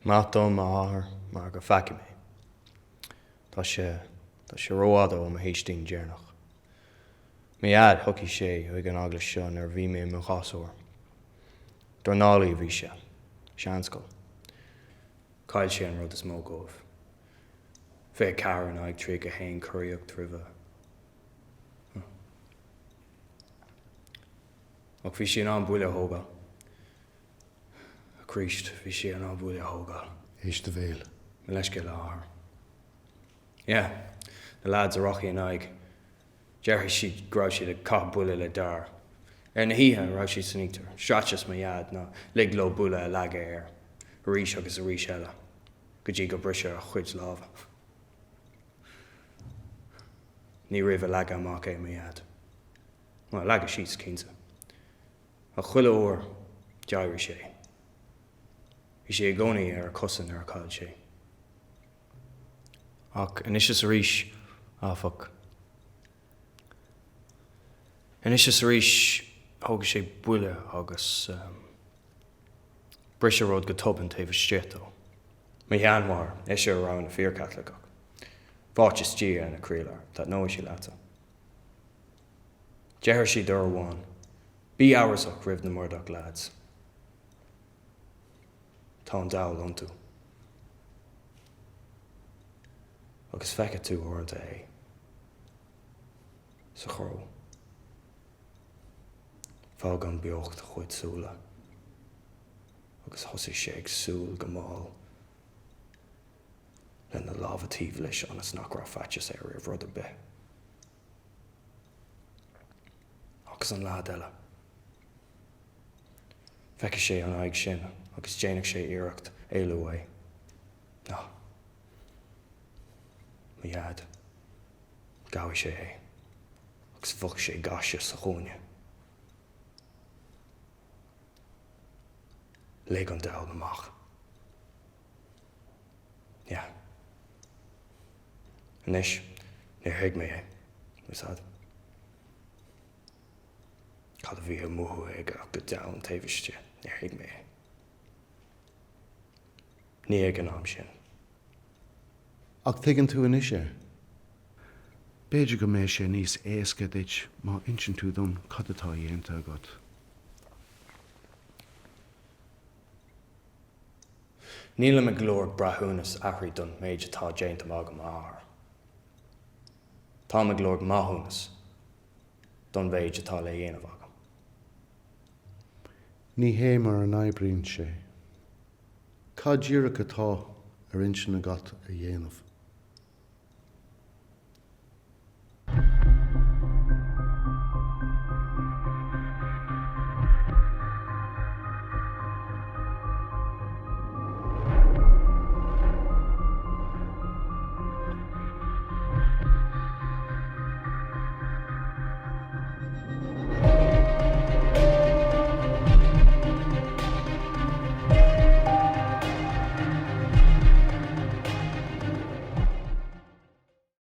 Maith dom, a athair, mar gur pheacaigh mé. Tá sé, tá sé rófhada ó mo thaoistín deireanach. Mo dhaid, thiocfadh sé chuig an eaglais seo nuair a bhí mé i mo ghasúr. Dornálaí a bhí sé. Seanscoil. Chaill sé an rud is mó dhóibh. 24 in aghaidh 31 curaíocht roimhe. Ach bhí sé in ann buille a thógáil. A Chríost, bhí sé in ann buille a thógáil. Éist do bhéal. Mo leithscéal, a athair. Yeah, na lads a rachaidh ina aghaidh, déarfaidh siad go raibh siad ag caitheamh buille le dair. Ar na hoíche a raibh siad san íochtar, straitéis mo dhaid ná lig leo buille a leagadh air, arís agus arís eile, go dtí gur briseadh a chuid lámha. Ní riamh a leagadh amach é mo dhaid. Bhuel, leagadh síos, cinnte. Ach chuile uair, d'éirigh sé. Bhí sé i gcónaí ar a chosa nuair a chaill sé. Ach anois is arís, áfach, anois is arís, thógadh sé buille agus briseadh rud go tobann taobh istigh dó. Mo sheanmháthair, ise a raibh ina fíor-Chaitliceach. B'áit is Dia ina croílár, taitneoidh sí leatsa. Deireadh siad uair amháin, Bí amhrasach roimh na Murdoch lads. Tá an diabhal iontu. Agus feicfidh tú uaireanta é. Sa chró. Bhog an beocht a chuid súile. Agus thosaigh sé ag siúl go mall. Lena lámha taobh leis ionas nach raibh faitíos air roimh rud ar bith. Agus an leaid eile. Feicfeadh sé an aghaidh sin agus déanfadh sé iarracht éalú uaidh. Ná. Mo dhaid. Gabhfaidh sé é. Agus bheadh sé gaiste sa chúinne. Lig an diabhal amach. Yeah. Anois, níor thuig mé é. Was that? Cad a bhí á mhothú aige go domhain taobh istigh? Níor thuig mé é. Ní ag an am sin. Ach tuigeann tú anois é. B'fhéidir go mbeidh sé níos éasca duit má inseann tú dom cad atá déanta agat. Nílim ag lorg breithiúnas aithrí don méid atá déanta agam, a athair. Táim ag lorg maithiúnas don mhéid atá le dhéanamh agam. Ní hé mar a n-oibríonn sé. Cad díreach atá ar intinn agat a dhéanamh?